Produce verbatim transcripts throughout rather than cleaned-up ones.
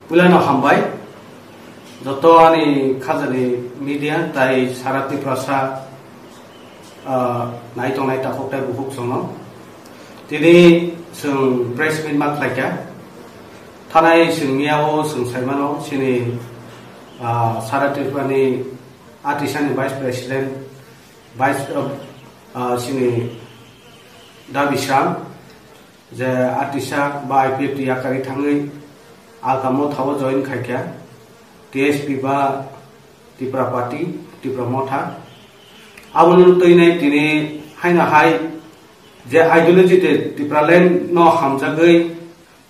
Puilano hambai, joto ani khajani media tai sara Tiprasa, ah, naitongnai takhuk tai bukhuk chwngno. Tini chwng press meet ma khlaikha. Thanai chwng miyao chwng saimano chini, ah, sara Tripurani Atisani Vice President, Vice, ah, ah, chini Da Bisram, je Atisa ba I P F T yakarwi thangwi Alka Motha o join khaikha, T S P ba Tipra Party, Tipra Motha. Abono twi nai tini haino hai je ideology de Tipraland no hamjagwi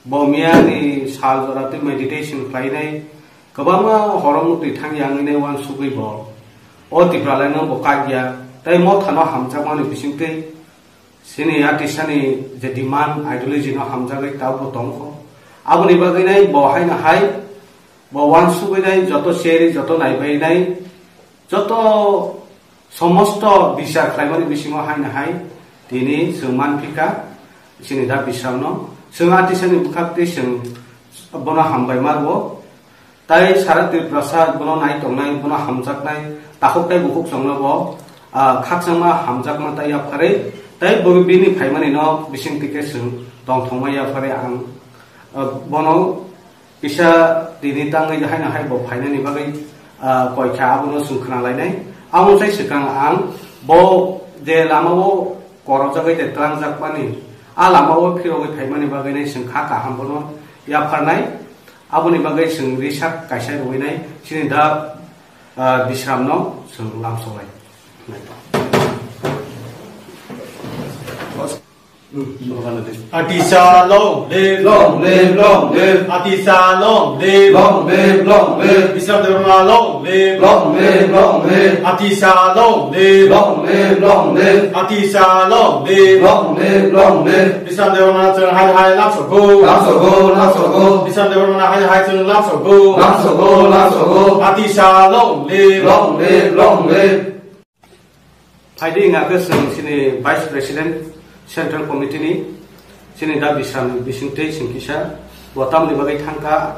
bo miyani sal jora twi meditation khlainai, kwbangma horo mutwi thang yangwi nai uansugwi bo o Tipraland no bo kaiya, tei Motha no hamjakmani bisingtwi Chini Atisani je demand ideology no hamjagwi taubo tongkho. Aboni bagwi nai bo haino hai, bo uansugwi nai joto seri, joto naibai nai, joto somosto bichar khlaimani bisingo haino hai tini chwng manphika chini Da Bisramno. Chwng Atisani bwkhak tei chwng bono hambai marwo. Tai sara Tiprasa bono nai tongnai, bono hamjaknai, takhuk tai bukhuk chwngno bo, ah, khakchangma hamjakma tai yapharwi, tai bo bini phaimani no bising tike chwng tongthokma yapharwi ang, ah, bono kisa tini tangwi haino hai bo phainani bagwi, ah, koikha abono chwng khna lainai. Amo sai swkang ang bo je lama o korojagwi de twlangjakmani, a lama o phirogwi phaimani bagwi nai chwng kha kaham bono yapharnai. Aboni bagwi chwng risak kaisa rwinai chini Da, ah, Bisramno chwng lamsoklai. Atisa long live, long live, long live. Atisa long live, long live, long live. Bisram Debbarma long live, long live, long live. Atisa long live, long live, long live. Atisa long live, long live, long live. Bisram Debbarma chwng hai hai lamsogo. Lamsogo, lamsogo. Bisram Debbarma hai hai chwng lamsogo. Lamsogo, lamsogo. Atisa long live, long live, long live. Phaidi wngkha khe chwng chini Vice President Central Committee ni chini Da Bisram bisingtwi chwng kisa bo tamni bagwi thangkha,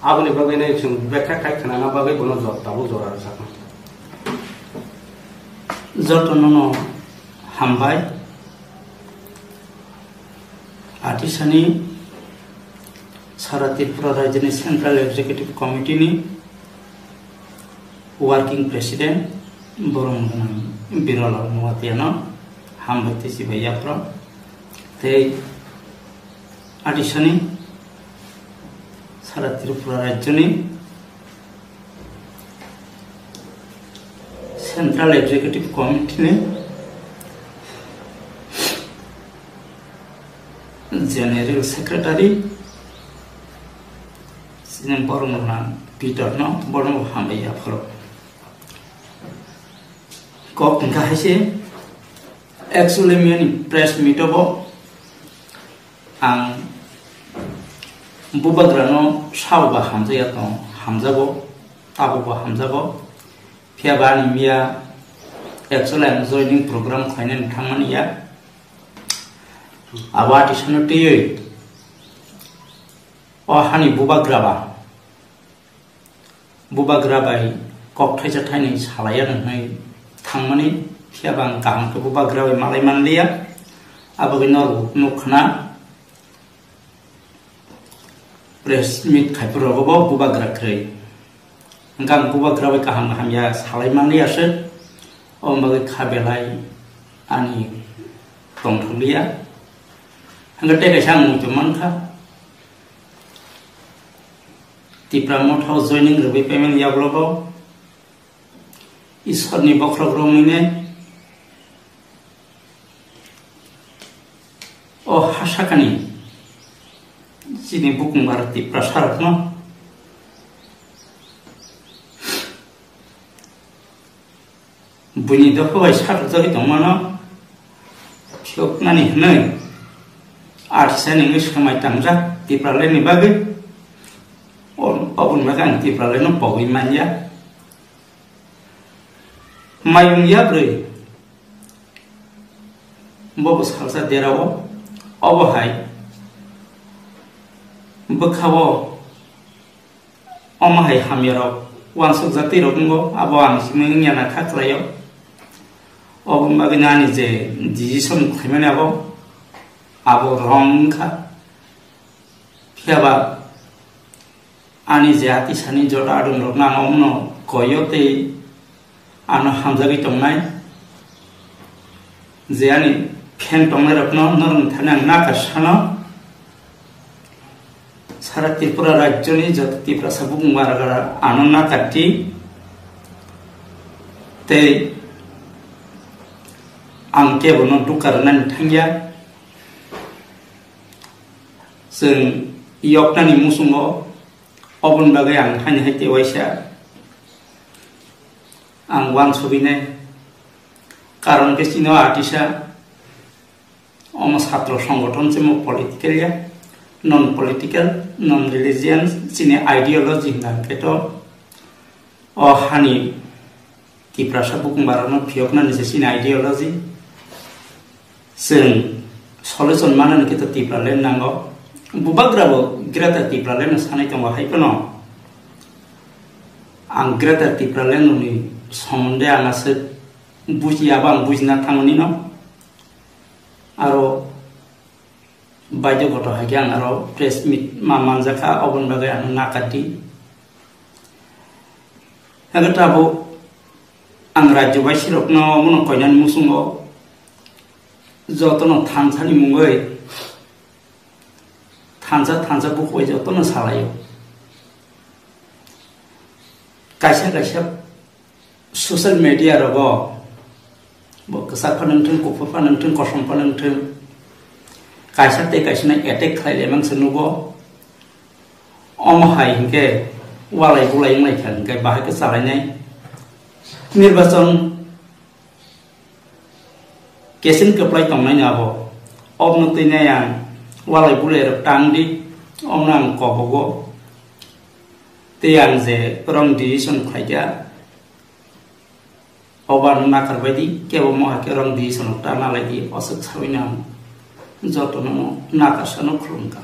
aboni bagwi nai chwng bekha khai khwnana bagwi bono jor tabuk jora rwjakma. Jotono no hambai. Atisani sara Tripura Rajyani Central Executive Committee ni Working President Boromgwnang Birolal Nuatiano hambai tei chibai yaphro tei Atisani sara Tripura Rajyani Central Executive Committee ni General Secretary chini borok no na Peter no borok no hambai yapharo. Kok wngkha hai se actually miyani press meet o bo ang bubagra no sao ba hamjaya tong, hamjago, tabuk bo hamjago. Phiya ba ani miya actually ang joining program khlainani thangmani ya. Abo Atisano twiwi o hani bubagra ba, bubagra bai kok thaisa thainwi salaiya hwnwi thangmani, phiya ba ang kaham khe bubagra bai malai manliya. Abo bai norok nuk khna press meet khaiphuru rogo bo bubagra kwrwi. Hwnkhe ang bubagra bai kaham hamya salai manliya se, o bagwi kha belai ani tongthokliya. Hwnkhe tei kaisa ang muitu mankha, Tipra Motha o joining rwui phaimani yagulo bo Isorni bokhorok romwi nai. O ha sakani chini bukung bar Tiprasa rokno buini dopha bai satok jagwi tongmano phiyoknani hwnwi Atisani wngwi swkang mai tangjak Tipralandni bagwi. O, oboni bagwi ang Tipralandno pogwi manya. Mayung yabrwi bobo salsa derao, obo hai bwkhao Omo hai hamyarok uansuk jatwi rok wngo, abo ang simi wngya na kha kwlaio. Oboni bagwi no ani je decision khlaimani abo, abo wrong wngkha. Phiya ba ani je atisani jora adong rokno ang omono koyo tei ano hamjagwi tongnai. Je ani fan tongnai rokno norokni thani ang nakar sano. Sara Tripura rajyoni joto Tiprasa bukung bara gara ano nakar di. Tei ang kebono dukha rwnani thangya. Chwng yoknani muchungo, oboni bagwi ang haini hai tei waisa ang uansugwi nai. Karon khe chini o atisa omo satro songgothon se mo political ya, non political, non religion, chini ideology hwnka hwnkhe to o hani Tiprasa bukung barano phiyoknani se chini ideology. Chwng solution manani khe to Tipraland nango. Bubagra bo Greater Tipraland no sanai tongo hai phano. Ang Greater Tipraland ni somonde ang aswk buji, abo ang bujina thangmani no. Aro baidyo goto hai khe ang aro press meet ma manjakha, oboni bagwi ang nakar di. Haikhe tabuk ang rajyo baisirokno omono koinani muchungo jotono thansani mungwi, thansa thansa bukhuk bai jotono salaio. Kaisa kaisa social media rogo bo kwchak phano wngthung, kuphur phano wngthung, kosom phano wngthung, kaisa tei kaisa no attack khlai lemang se nugo. Omo hai hinkhe walai bulai wnglai kha hinkhe bahai khe chalainai. Nirbachon kesin kwplai tongnai no abo. Obno twi nai ang walai bulai rok tang di, omno ang kobogo. Tei ang je wrong decision khlai kha, obo ano nakar bai di, kebo mo hai khe wrong decision rok ta nalai di, oswk saui no ang jotono nakar sano khulum kha.